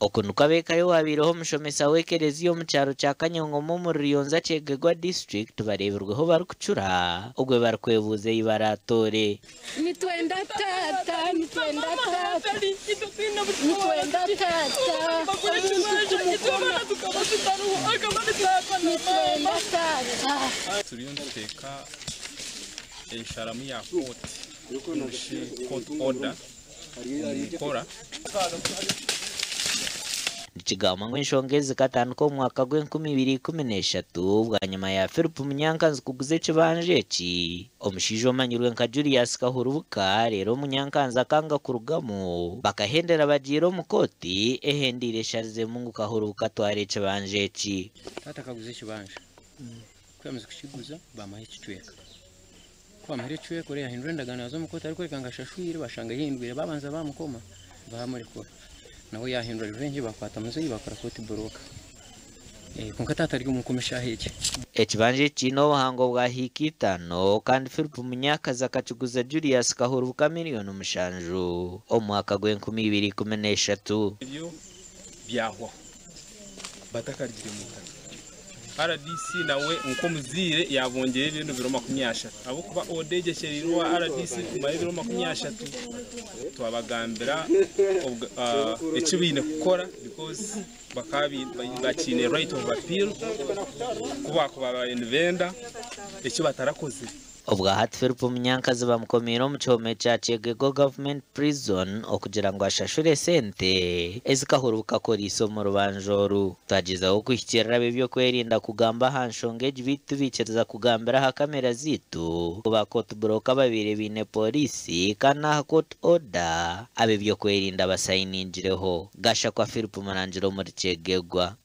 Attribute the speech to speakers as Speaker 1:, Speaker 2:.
Speaker 1: Oku nikwo ab'eka y'owabaireho omushomesa w'ekereziya omu kyaro kya Kanyangoma omuri Ruyonza Kyegegwa disiturikiti bareebirweho barikucura obwe barikwebuuza ei baraatoore.
Speaker 2: Nitwenda taata, nitwenda taata, nitwenda taata, omuntu kumukoma, nitwenda taata.
Speaker 3: Turiyo nituteeka ensharamu ya kooti ningashi court order omu nkora.
Speaker 1: Nikigambwa ngu enshonga ezi zikatandika omu mwaka gw'enkumi ibiri ikumi n'eshatu bwanyima ya Philip Munyankanzi kuguza ekibanja eki omushaija omanyirwe nka Julius Kahurubuka reero Munyankanzi akanga kurugamu bakahendera bagiire omu kooti ehendeire esharizemu ngu Kahurubuka atware ekibanja eki.
Speaker 4: Taata akaguza ekibanja, ku yaamazire kukiguza baamuha ekicweka. Ku baamuhaire ekicweka oriya yaahindura endagaano yaaza omu kooti arikworeka ngu ashashwire baashanga ehindwire baabanza baamukoma baamurekura. Nawe yaahindura revenge baakwata muzeeyi baakora kooti buroka. Kwonka taata ari omu nkomo eshaaha egi.
Speaker 1: Ekibanja eki kiine obuhango bwa hiika itaano kandi Philip Munyakazi akakiguza Julius Kahurubuka miriyoni mushanju omu mwaka gw'enkumi ibiri ikumi n'eshatu.
Speaker 3: Ebyo byahwaho batakarugire mu itaka. Rdc nawe nk'omuzaire yabongyera ebindi biro 30 ahabw'okuba oda egyo ekyereirwe owa rdc kumara ebiro 30. Twabagambira eki baine kukora because bakaba bakiine right of appeal ku baakuba baabaire nibenda eki batarakozire.
Speaker 1: Obwa hati Philip Munyankazi bamukomiire omu kihome kya Kyegegwa Government Prison okugira ngu ashashure esente ezi Kahurubuka akoreise omu rubanja oru. Twagyezaho kuhikiirira ab'eby'okwerinda kugamba aha nshonga egi beitu tibaikiriza kugambira aha kamera zaitu. Ba court broker ababaire baine pooriisi kandi n'aha court order ab'eby'okwerinda basayiningireho. Gashakwa Philip Murangira omuri Kyegegwa.